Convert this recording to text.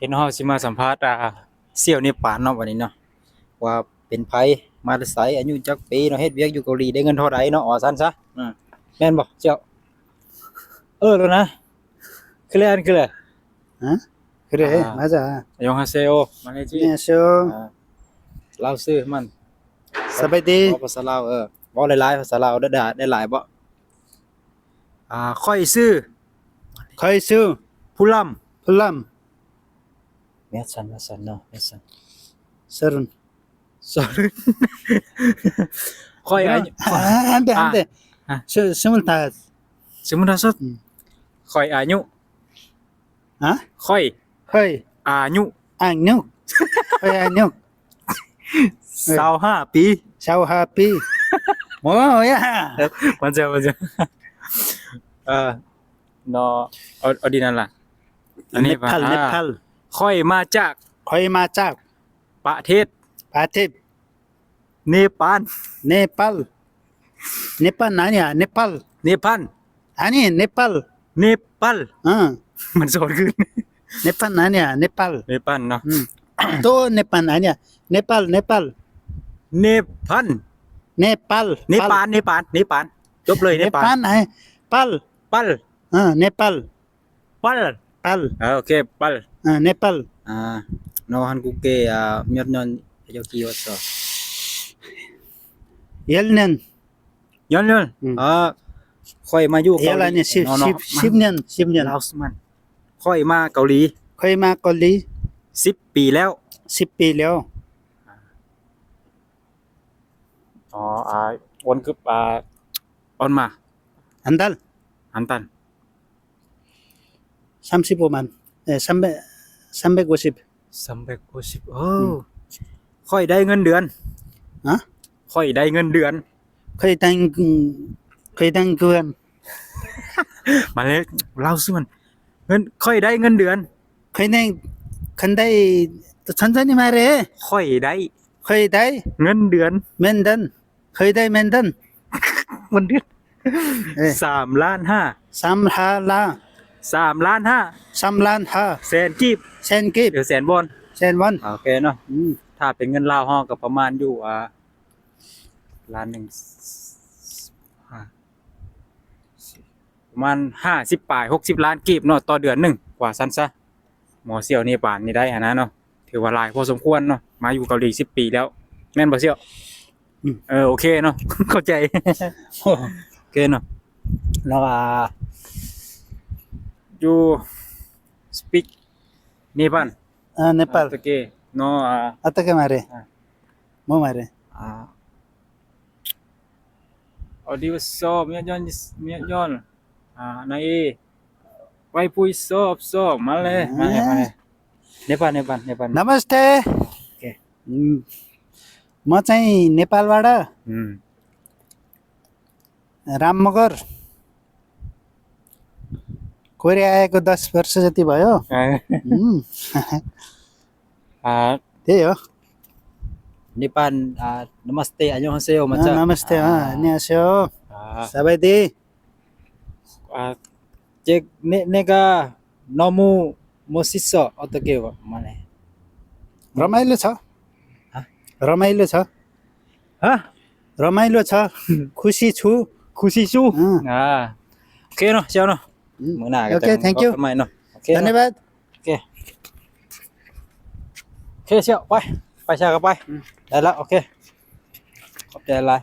ເນາະ ເຮົາຊິມາສຳພາດ ອ່າ ສ່ຽວເນປານເນາະ ບັດນີ້ເນາະ ວ່າເປັນໃຜ ມາແຕ່ໃສ ອາຍຸຈັກປີເນາະ ເຮັດວຽກຢູ່ເກົາຫຼີໄດ້ເງິນເທົ່າໃດເນາະ ວ່າຊັ້ນຊະ. ອາ ແມ່ນບໍ່ສ່ຽວ? ເອີ ແລ້ວນະ ຄືແລ ຄືແລ ຮະ? ຄືແລ ມາຈາ ອາ 안녕하세요. 안녕하세요. ອາ ລາວຊື່ມັນ ສະບາຍດີ ເວົ້າພາສາລາວ ເອີ ເວົ້າຫຼາຍໆ ພາສາລາວ ໄດ້ ໄດ້ຫຼາຍບໍ່? ອ່າ ຂ້ອຍຊື່ ຂ້ອຍຊື່ ພູລຳ ພູລຳ ແມດສັນ ແມດສັນເນາະ ແມດສັນ ສະລຸນ ສະລຸນ ຂ້ອຍອາຍຸ ອັນເດ ອັນເດ ສະ ສະມຸນທາ ສະມຸນທາສົດ ອືມ ຂ້ອຍອາຍຸ ຮະ? ຂ້ອຍ ຂ້ອຍ ອາຍຸ ອາຍຸ ຂ້ອຍອາຍຸ ຊາວຫ້າປີ ຊາວຫ້າປີ ໂອ້ຍ ມັນຈະ ມັນຈະ ເອີ ເນາະ ເອົາ ເອົາດີນັ້ນລະ ອັນນີ້ ເນປານ ເນປານ ຂ້ອຍມາຈາກ ຂ້ອຍມາຈາກ ປະເທດ ປະເທດ ເນປານ ເນປານ ເນປານ ອັນນີ້ ເນປານ ເນປານ ອັນນີ້ ເນປານ ເນປານ ເອີ ມັນສອນຂຶ້ນ ເນປານ ອັນນີ້ ເນປານ ເນປານເນາະ ອືມ ໂຕ ເນປານ ອັນນີ້ ເນປານ ເນປານ ເນປານ ເນປານ ເນປານ ເນປານ ເນປານ ຈົບເລີຍ ເນປານ ເນປານ ປານ ປານ ເອີ ເນປານ ປານ ປານ ເອີ ໂອເຄ ປານ ເອີ ເນປານ ອາ ເນາະ 한국에 ອາ 몇 년 여기 와서? 일 년. 일 년. ອືມ ເອີ ຂ້ອຍມາຢູ່ເກົາຫຼີ 일 년. ເນາະ ເນາະ 십, 십 년, 십 년. 라오스만. ຂ້ອຍມາເກົາຫຼີ ຂ້ອຍມາເກົາຫຼີ ສິບປີແລ້ວ ສິບປີແລ້ວ. 어, 아, 월급, 아, 얼마? 한 달? 한 달. 삼십오만. 예, 삼백, 삼백오십. 삼백오십. 어. 음. ຂ້ອຍໄດ້ເງິນເດືອນ. 어? ຂ້ອຍໄດ້ເງິນເດືອນ. ຂ້ອຍໄດ້ ຂ້ອຍໄດ້ເງິນ. ມາເລີຍ ເລົ່າສູ່ມັນ. ເງິນ ຂ້ອຍໄດ້ເງິນເດືອນ. ຂ້ອຍໄດ້ ຄັນໄດ້ ຊັ້ນໆນີ້ມາເດ້. ຂ້ອຍໄດ້ ຂ້ອຍໄດ້ເງິນເດືອນ. ເງິນເດືອນ. ຂ້ອຍໄດ້ເງິນເດືອນ. ເງິນເດືອນ. ເອີ ສາມລ້ານຫ້າ. ສາມລ້ານຫ້າ. ສາມລ້ານຫ້າ. ສາມລ້ານຫ້າ. ແສນກີບ. ແສນກີບ. ເອີ ແສນວອນ. ແສນວອນ. ໂອເຄເນາະ. ອືມ ຖ້າເປັນເງິນລາວເຮົາກໍປະມານຢູ່ ອ່າ ລ້ານໜຶ່ງ ຫ້າ ປະມານຫ້າສິບປາຍ ຫົກສິບລ້ານກີບເນາະ ຕໍ່ເດືອນໜຶ່ງ ວ່າຊັ້ນຊະ. ໝໍສ່ຽວເນປານນີ້ໄດ້ຫັ້ນນະເນາະ ຖືວ່າຫຼາຍພໍສົມຄວນເນາະ ມາຢູ່ເກົາຫຼີສິບປີແລ້ວ ແມ່ນບໍ່ສ່ຽວ? ອືມ ເອີ ໂອເຄເນາະ ເຂົ້າໃຈ ໂອເຄເນາະ. ແລ້ວວ່າ you speak Nepal? ອາ ເນປານ. ອາ ໂອເຄເນາະ ອາ ອາ ຕະກະມາເຣ ອາ ມາເຣ ອາ 어, 어디 있어? 몇 년, 몇 년? 아, 나이 와이프 있어, 없어? 말해, 아. 말해, 말해. नेपाल, नेपाल, नेपाल. नमस्ते. ओके. म, म चाहिँ नेपालबाट. हम्म. राम मगर. कोरिया आएको दस वर्ष जति भयो. ए. हम्म. 아, त्यही हो. नेपाल, 아, नमस्ते, 안녕하세요, 아, 맞죠? नमस्ते, 아, 아. 안녕하세요. 아. सबाय दी. 아, 제, 내, 내가 너무 멋있어. 어떻게 말해? रमाइलो छ. हाँ? रमाइलो छ. हाँ? रमाइलो छ. खुसी छु. खुसी छु. अँ. 아, 오케이, 네, 자, 네. 음.มื้อหน้าก็ OK, thank you. พบกันใหม่เนาะ. 오케이. धन्यवाद. ໂອເຄ ໂອເຄ ສ່ຽວ ໄປ ໄປ ສ່ຽວ ກໍໄປ ອືມ ໄດ້ລະ ໂອເຄ ຂອບໃຈຫຼາຍ.